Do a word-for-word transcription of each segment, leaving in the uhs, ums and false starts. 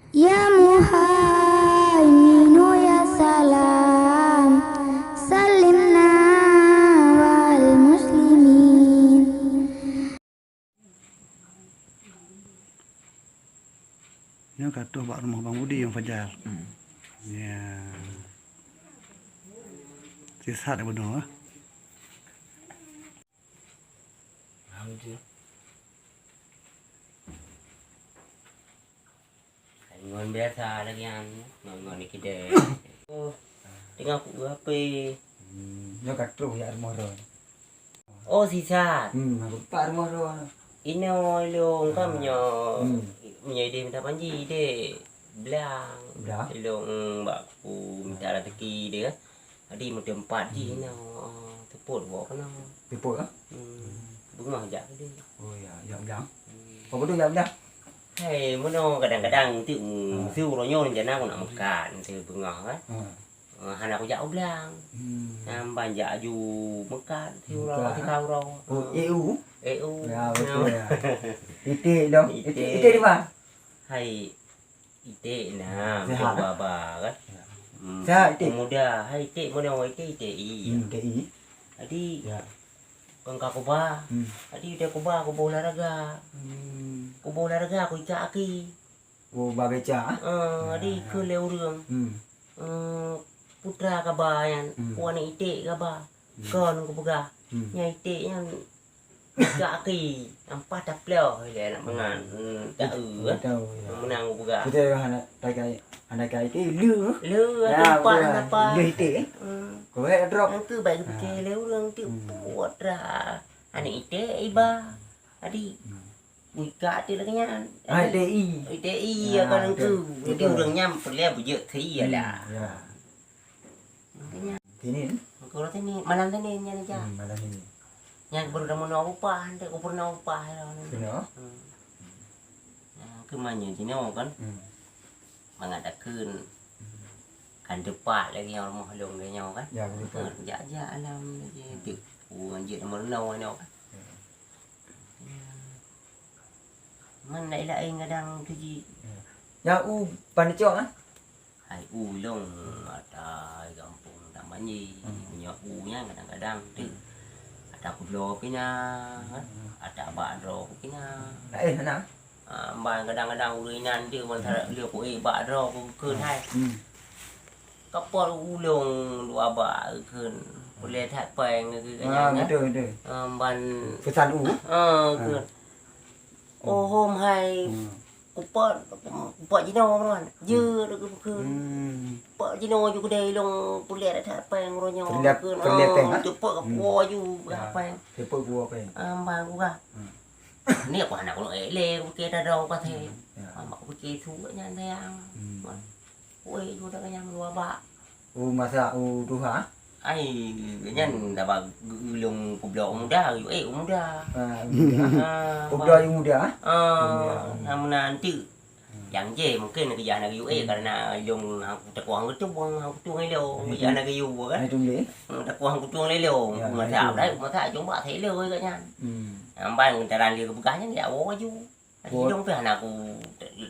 Ya Muhaiminu ya Salam, salimna wal muslimin. Nyoe ka troh bak rumoh Bang Budi nyang Fajar. Hmm. Ya. Sisat bunoe, ah. Alhamdulillah. Ngon biasa lagi nyan, ngon, ngon di kidai. Oh, tengah ku H P. Hmm, nyoe ka troh jak rumoh droe. Oh, sisat. Hmm, aku pat rumoh droe. Inoe lôn kan, ah, meunyoe, hmm, meunyoe ideh minta panji, ideh blang. Blang? Ilôn, hmm, bak ku minta rezeki ideh. Jadi meuteumpat jih, hmm, inoe, oh, teupot woe keunoe. Teupot, ah? Hmm. Beungoh jak keudeh. Oh, ya, jak blang. Hmm. Apa tu jak blang? Hai, meunoe kadang-kadang tu, hmm, ah, si uroe nyoe rencana aku nak meukat, si beungoh kan. Ah. Ah, hana aku jak u blang. Hmm. Nyang ban jak aju meukat, si uroe, meukat, si, ah, uroe. Oh, ah. E U? E U. Ya, betul, ya. Iték dong. Iték. Iték, iték di mana? Hai, Iték na, sehat, beutôi baba kan. Ya. Hmm, sehat, Iték? Muda, hai Iték, muda, Iték, Iték, iya. Hmm, Iték, iya. Jadi, ya, kon ka kuba. Hmm. Jadi, dia kuba, kuba olahraga. Hmm. Kuba olahraga, kuikat aki. Oh, ba beca, ah? Ah, jadi, ya, ya, ikheun lé ureueng. Hmm. Eh, putra kaba nyan, hmm, ku aneuk Iték kaba. Hmm. Kon kupeugah. Hmm. Nyan Iték nyan Kaki, ampat taploh ilèe aneuk mangat. Hmm, tak eu, eh. Beutôi, ya. Meunang kupeugah. Beutôi, hana takai, hana takai itu, le. Le, ya, empat betul, napa? Le Iték, eh. Hmm. Kau hek drop. Engke baik, ah, pikir lé ureueng tu, hmm, putra. Aneuk Iték iba. Jadi, hmm, wika tu lagèe nyan. Ah, Iték i. Iték i, ya, ya, kan betul. Engke. Jadi, betul, ureueng nyan peureulèe beujeuet keu i, hmm, lah. Ya. Makanya, kini, eh? Engkau rasa ni, malam tadi nyan aja. Hmm, malam ini. Nyan baru dah meunoe upah, nanti aku pernah upah ya. Kena? Hmm. Nah, keu manyang jinoe kan. Hmm. Mangat takheun. Hmm. Kan teumpat lagi nyang rumoh lôn lagèe nyoe kan. Ya, betul. Kan jak-jak alam lagi. Hmm. Tik, oh, anjir meunoe nyoe kan. Ya. Ya. Man laén-laén kadang tu ji. Ya. Nyan u pan icok, ah? Hai u lôn ata gampông Taman nyan. Hmm. Meunyoe u nyan kadang-kadang tu. Hmm. Ata kubloe pih na, kan? Hmm. Ata bak droe pih na. Laén hana? Ah, ban kadang-kadang ureueng inan tu, ban, hmm, lé ku, eh, bak droe ku kheun, hmm, hai. Hmm. Kapot u lôn dua bak kheun. Peureulèe that péng keu, ah, nyan, betul, betul. Ah, ban peusan u. Ah, ah, kheun. Oh, hom hai. Hmm. Kupot, kupot jinoe, Ron. Hmm. Jeuet keu, keu. Hmm. Kupot jinoe ju keudè ilong peureulèe that péng uroe nyoe. Peureulèe, kheun, peureulèe péng, ah? Teupot, hmm, kuwoe ju, ya, péng. Teupot kuwoe péng. Ah, ban kugah. Hmm. Ni aku hana kulong ék lé, kupike tadong ka thèe. Hmm, ya. Mak kupike su nyan sayang. Hmm. Weh, ju dak nyang dua bak. U masak u tuha? Ai, nyan daba geulong kublok muda, ju ék muda. Ah, muda. Ah, kubloe muda, ah? Ah, muda. Nyang meunan teuk. Hmm. Nyang jih mungken keujah na geuyue, hmm, karena ilong hang kuteukong geutueng, hang kutueng ilong, hmm, keujah na geuyue kan. Ai, tueng lé. Hmm, teukong kutueng ilong. Ya, masak, ai, tueng. Dai masak jumba thèe ilong geuh nyan. Hmm. Nyang ban geutanyoe lé geupeugah nyan, ya, woe ju. Woe. Ilong pih hana ku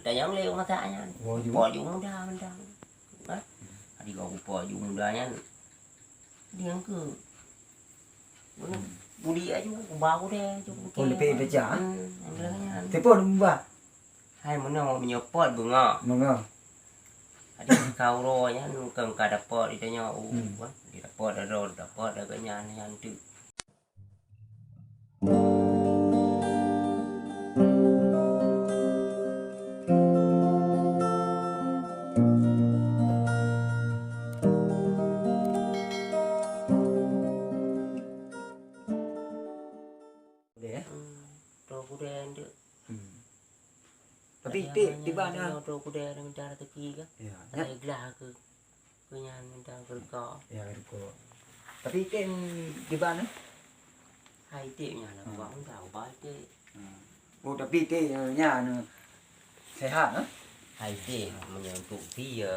tanyong lé masak nyan. Woe ju. Woe ju muda mantong. Hah? Jadi ku woe ju muda nyan. Dia ke. Budi aju, kuba ku deh, ju. Oh, leupie pecah, ah? Hmm, nyang leueh nyan. Teupot kuba. Hai, meunoe, meunyoe pot beungoh. Beungoh. Jadi, ka uroe nyan, ka, ka dapot, di tanyoe, uh, hmm, kan? Di dapot, ada, dapot, ada nyan, nyan tu. Boleh, ya? Hmm, tu aku dah ada. Hmm. Tapi ada iték, namanya tiba ada. Ada tu aku dah ada minta rezeki kan? Ya, ada ya. Ikhlas ke? Keu nyan mantong keureuka. Ya, keureuka. Tapi iték, hmm, kiban, eh? Hai iték nyan lah, hmm, buat mantong ubat iték. Hmm. Oh, tapi iték, eh, nyan, eh, sehat, eh? Hai iték, meunyoe untuk sie,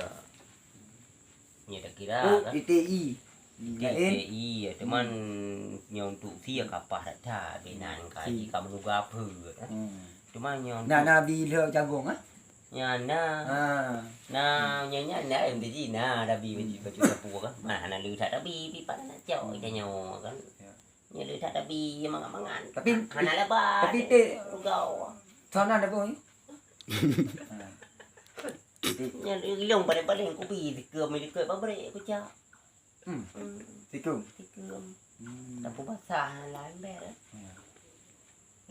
nyoe tak kira, oh, kan? Iték i. Iték, laén? Iték i, ya. Cuman, hmm, nyoe untuk sie kapah that-that, binan, hmm, kaji ka meunuga peue, eh? Hmm. Cuman nyoe na, untuk na bi lheueh jagong, eh? Nyan na. Ha. Na, nyan, nyan na, yang di sini na, tapi baju, baju sapu kan. Mana na le that tapi, pipan na cok kita nyawa kan. Ya. Nyan le that tapi, mangat-mangat. Tapi, hana lebat. Tapi, te- Rugau. Sana ada pun. Ha. Nyan ilong paling-paling kubi, dikeum, dikeum pabrik, kucak. Hmm. Hmm. Tikung. Tikung. Hmm. Tapi basah laén bèk. Ya.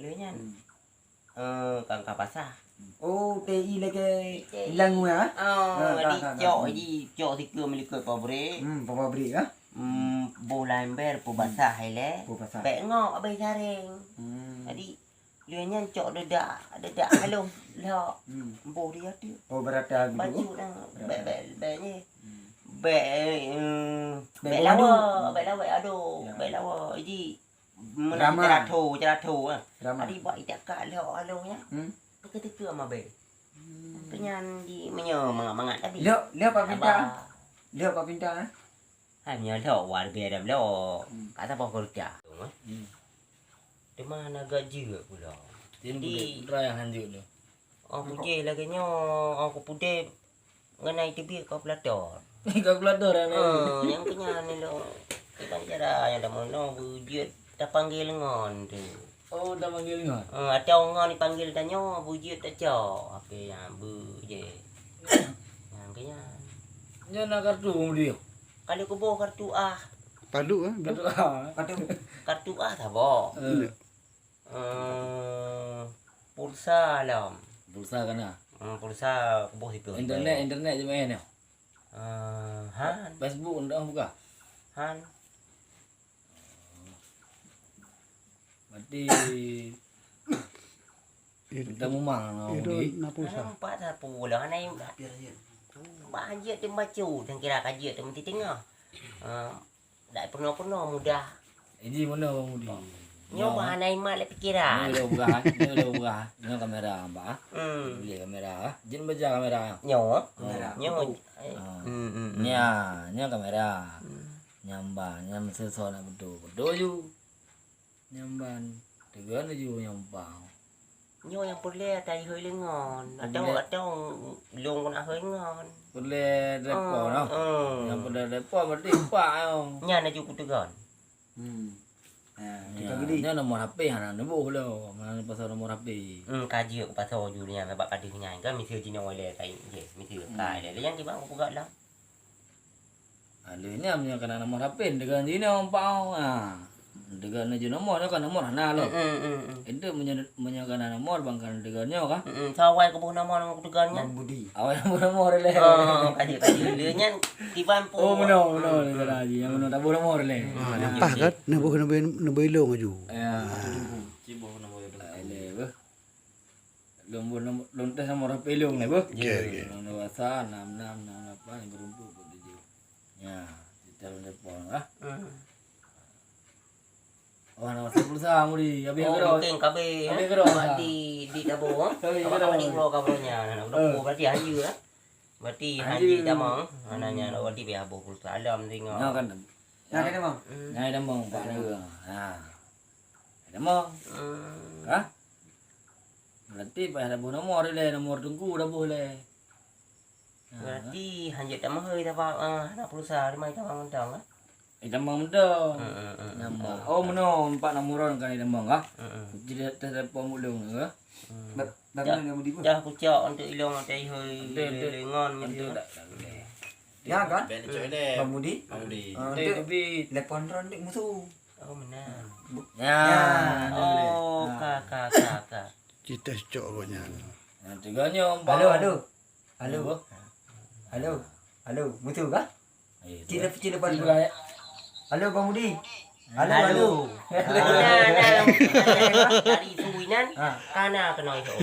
Lé nyan. Hmm. Eh, kan ka basah. Oh, T I lagèe T I. Ilang ya? Oh, ha, jadi ka, ka, ka. Cok, hmm, ji, cok tikung meulikeue pabrik. Hmm, pabrik ya? Hmm, boh laén bèk, pabasah ilèe. Pabasah. Bèk ngok abéh jaréng. Hmm. Jadi, Lheueh nyan cok dedak, dedak halôh lhok. Hmm. Boh dia tu. Oh, berata gitu. Baju dah. Berata. Bèk, bèk, bèk ni. Hmm. Bèk, eh, bèk, bèk lawa, bèk lawa ado, ya, bèk lawa. Jadi, ramah. Carato, carato, ah. Ramah. Jadi, buat idak ka lhok halôh nya. Hmm. Teuka-teuka sama bèk. Hmm. Kenyan di menyo mangat-mangat tapi. Lhok, lhok apa pinta? Sabar. Lhok apa pinta, eh? Hai, meunyoe lhok warga dah bloe. Hmm. Ka saboh keureuja. Hmm. Teuma na gak jeuet pula. Jadi, putra nyang hanjeuet tu. Oh, pujih lagèe nyoe, oh, ku pudeh ngon ai teubiet kalkulator. Kalkulator, ya, oh, nyang keu nyan ni lo. Kiban cara nyang dah meunoe beujeuet tapanggil ngon tu. Oh, dah panggil ngon? Eh, atau ngon dipanggil tanyoe, beujeuet tacok. Oke, ya, beujeuet. Nyang keu nyan. Nyan na kartu pembeli. Kalau kuboh kartu ah. Padum, eh, bro? Kartu ah. Kartu. Kartu ah saboh. Eh. Eh, pulsa lom. Pulsa kana? Hmm, pulsa kuboh situ. Internet, internet je main ya? Eh, han. Facebook ndak buka? Han. Berarti Id-, kita mumang, itu Budi. Na pulsa. Hana empat sapu lah, hana im-, bah jeuet teuh bacut, dan kira ka jeuet teuh meuti teungoh. Eh, dak peunoh-peunoh mudah. Jadi mana Bang Budi? Nyoe bah hana imat lé pikiran. Nyoe udah ubah, nyoe udah ubah. Nyoe kamera, Mbak. Hmm. Boleh kamera. Jin baca kamera. Nyoe. Oh. Kamera. Nyoe. Ah. Hmm, hmm, hmm. Nya, nyoe kamera. Hmm. Nyamban, nyam sesuai nak betul. Betul ju. Nyamban. Tegan ju nyamban. Nyoe nyang peureulèe ata ihôi lé ngon. Atau, peureulèe, atau lôn keuneuk hôi ngon. Peureulèe telepon, oh, oh. Nyang peureulèe telepon berarti empat, oh. Nyan laju kuteugon. Hmm. Ha, kita gede. Nyan nomor H P hana neuboh lom. Hana pasang nomor H P. Hmm, ka jeuet kupasang ju nyan sabab ka deuh nyan kan miseue jinoe lé kain je, miseue ka lé. Nyang kiban kupeugah lah. Ha, lheueh nyan meunyoe kana nomor H P, deugan jinoe empat oh. Ha. Deugan jinoe nomor, nyoe kan nomor hana lom. Hmm, hmm, hmm, hmm. Itu meunyoe, meunyoe kana nomor, bang kana deugan nyoe kah? Hmm, hmm. Sawai kuboh nomor, nomor kuteugan nyan. Bang Budi. Awai boh nomor lé. Oh, kaji, kaji. Lheueh nyan, kiban pun. Oh, meunoe, meunoe, hmm, lé, hmm, salah ji. Nyang meunoe taboh nomor lé. Ah, hmm, lepas kan, neuboh, neuboh, neuboh ilong laju. Ya. Ciboh nomor ilong. Ah, lé, beuh. Lôn buet nomor, lôn tes nomor H P lôn lé, beuh. Oke, oke. Lôn dewasa enam enam enam lapan lima tujuh empat tujuh. Ya, kita lôn telepon lah. Hmm. Oh, nama saya pulsa, Muri. Habis. Oh, keudroe. Mungkin kabeh, habis, eh? Keudroe. Di, di dapur, eh? Habis. Apa keudroe. Di keudroe, kabarnya. Anak udah, eh, berarti hanjeuet, eh? Berarti hanjeuet. Hanjeuet tamong. Anaknya, hmm, berarti payah boh pulsa. Alam tengok. Nah, kan. Nah, ada, Bang. Hmm. Nah, ada, Bang. Pak Nara. Ha. Ada, Bang. Hmm. Ha? Berarti payah taboh nomor lé, nomor teungku taboh lé. Ha. Berarti hanjeuet tamong, hei, tapa, ah, anak pulsa, lima tamong mantong, ah? Eh, tamong mantong. Hmm, hmm, hmm. Nambah. Oh, meunoe, empat nomor kan tamong, ah? Hmm, hmm. Jadi, telepon ulung, ah? Hmm. Ba-, ba-, dah, mana dia mau dibuat? Dah kucok untuk ilong, untuk ihôi, untuk, untuk, lengon, untuk gitu. Dah, dah boleh. Ya, kan? Bang Budi? Bang Budi. Ah, untuk telepon ron, untuk musuh. Oh, meunan. Ya. Ya, oh, ka, ka, ka, ka. Cita cok agaknya. Nah, tiga nyoe, empat. Halo, halo. Halo. Halo. Halo, betul kah? Eh, cita, cita, halo. Halo, Bang Budi. Halo, halo. Halo. Nah, nah, dari Suinan, ha, kana kena itu.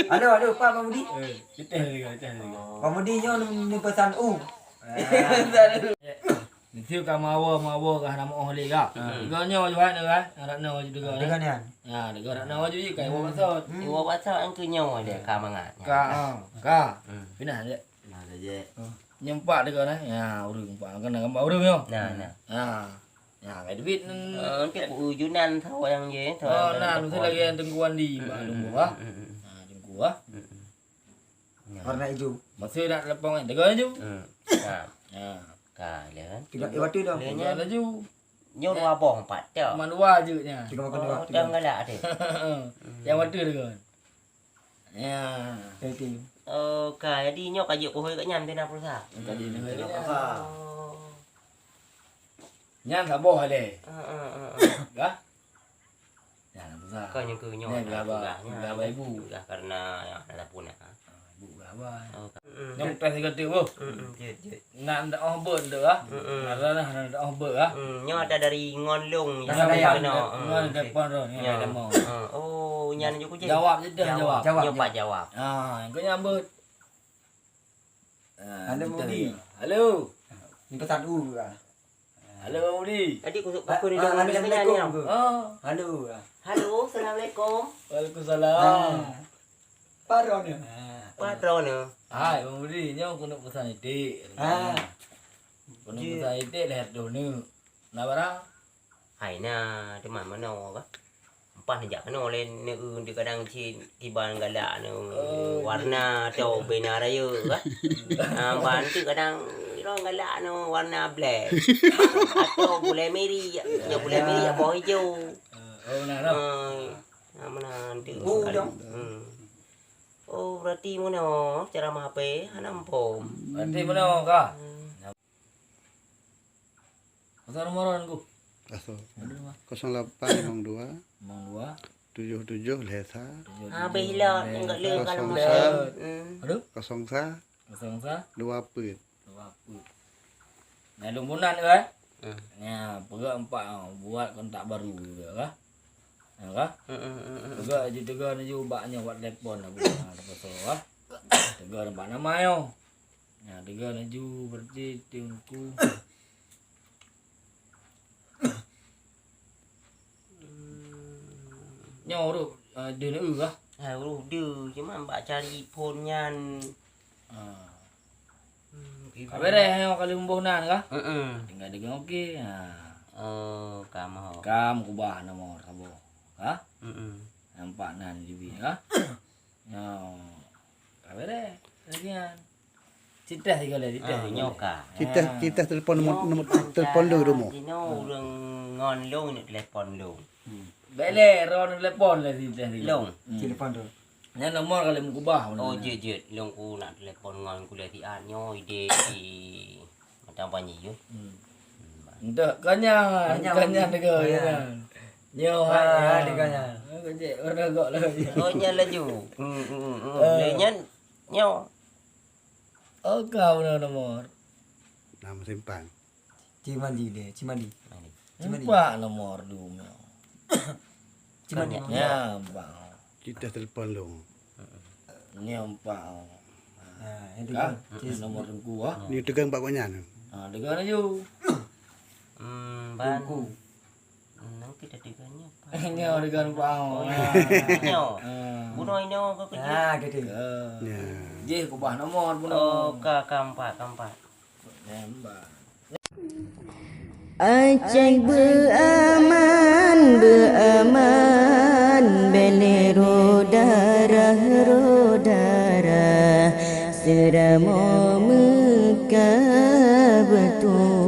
Halo, halo, Pak Bang Budi. Eh, kita ni, kita ni. Bang Budi nyoe ni pesan u. Ah. Itu ka mawa, mawa ka hana meu'oh lé ka. Hmm. Tiga nyoe juhat ni ka, nak na ju tiga ni. Tiga ni, kan? Ya, tiga nak na ju ka iwa basot. Hmm. Iwa basot angke nyoe dia ka mangat. Ka, ah, ka. Hmm. Pinah je. Nah, je. Hmm. Nyempak tiga ni. Ya, ureueng empat. Kan gambar ureueng nyoe. Nah, nah. Ya. Ya, ka duit. Eh, untuk ujunan sawa yang je, sawa. Oh, yang nah, betul lagi yang tengkuan di, hmm, Pak, hmm, tunggu, hmm, ah. Hmm, hmm. Nah, tunggu, ah. Hmm, hmm. Warna ijo. Masa nak telepon kan, tegur laju. Hmm. Ha. Ha. Ka, leh kan? Tiga, eh, waktu dah. Leh nyan laju. Nyoe dua boh empat tok. Cuma dua je nya. Tiga makan dua, Oh, tiga. Dah galak tu. Yang waktu tegur. Ya. Oke. Oh, ka. Jadi nyoe ka jeuet kuhôi kat nyan, tena pulsa. Tadi ni. Tena pulsa. Oh. Nyan saboh leh. Ha, ha, ha, ha. Dah? Nyan pulsa. Kau nyang keu nyoe. Nyan dah berapa? Tugasnya. Berapa ibu? Tugas karena yang ada pun, ha. Ah, ibu berapa? Oh, ka. Mm. Nyoe tes tiga tu, Bu. Mm, mm, jeuet, jeuet. Nak, nak oh bot tu, ah. Mm, mm. Nak, nak, nak, nak oh bot, ah. Mm, nyoe ada dari ngon long. Dah ada yang kena. Ngon telepon tu, nyoe ada mau. Ha. Oh, nyan je ku je. Jawab je dah, jawab. Jawab. Nyoe pak jawab. Ah, kau nyambut. Ah, Halo, Mudi. Halo. Ni pesan U lah. Halo, Bang Mudi. Tadi ku, ku, Ah, ku ni ah, dong Assalamualaikum. Ni. Oh. Halo lah. Halo, assalamualaikum. Waalaikumsalam. Ah. Paro ni. Ah. Paro ni. Hai, Bang Mudi, nyoe keuneuk pesan iték. Ah. Keuneuk pesan iték lhèe droeneuh. Na barang? Hai na, teuma meunoe kah? Empat neujak keunoe lé neu-eu kadang cit kiban galak neu Oh, warna atau bena raya kah? Ah, ban tu kadang irong galak neu warna black. Atau bulai miri, ya bulai miri apa hijau. Eh, oh, nah, nah. Ah, ah, mana tu Oh, sekali. Dong. Hmm. Oh, berarti meunoe cara mah H P hana muphom. Berarti meunoe kah? Hmm. Pasal nomor orang ku. Pasal. Aduh, mah. Kosong lapan limong dua. Limong dua. Tujuh tujuh lhèe sa. Habis lah, enggak le kalau Kosong masa. Sa. Hmm. Aduh. Kosong sa. Kosong sa. Dua peuet. Dua peuet. Nah, lumbunan tu, eh? Hmm. Nah, peugah empat, oh, buat kontak baru juga, kah? Ya, kah? Hmm, hmm, hmm, hmm. Peugah je, teugah laju bak nyoe, buat telepon lah, bukan, ah, telepon, kah? Teugah nampak nama nyoe. Nah, teugah laju berarti teungku. Nyoe ureueng, eh, deuh neu kah? Ha, ureueng deuh, cuma bak cari phon nyan. Ha. Hmm, Ka bereh nyoe kali meuboh nan kah? Heeh. Tinggai deungon okey. Ha. Oh, ka meuho. Ka meukubah nomor saboh. Kah? Heeh. Nampak nan jibi kah? Nyoe. Ka bereh. Lagi nyan. Citah tiga lagi, citah Ah, tiga nyoe lagi. Ka. Citah, Ah. Citah telepon nomor, Nyoe nomor panca telepon lu rumoh. Jinoe ureueng ngon lôn neuk telepon lôn. Hmm. Bèk lé, ron telepon lé citah tiga. Lôn. Hmm. Telepon tu. Nyan nomor kali meukubah. Oh, jeuet, jeuet. Lôn ku nak telepon ngon kuliah siat nyoe ide di Matang Panji, yeh. Hmm. Hmm. Entah, kanyang, Kanyang. Kanyang tiga, Kanyang. Kanyang. Nyoe, Ah, hai, tiga nyan. Kau cek, orang gok lagi. Oh, nyan laju. Hmm, hmm, hmm, hmm. Eh. Lé nyan, nyoe. Oh, kau na nomor. Nama simpang. Cimandi deh, Cimandi. Cimandi. Empat nomor dulu. Cimandi. Banyak. Ya, empat. Kita telepon lu. Ni empat. Ha, yang Kah? Tiga. Nomor tengku ah. Ni tegang bak nyan. Ha, tegang laju. Hmm, ban. Tengku. Hmm, nang kita teganya apa? Nyoe tegang bak. Oh, ya. Nyoe. Ha. Bunoe inoe ke kerja? Ha, gitu. Ya. Ya. Jih kubah nomor bunoe. Oh, ka, ka empat, ka empat. Nembak. Aceh beuaman, beuaman, bèk lé ro darah, ro darah, seuramoe meuka beutôi.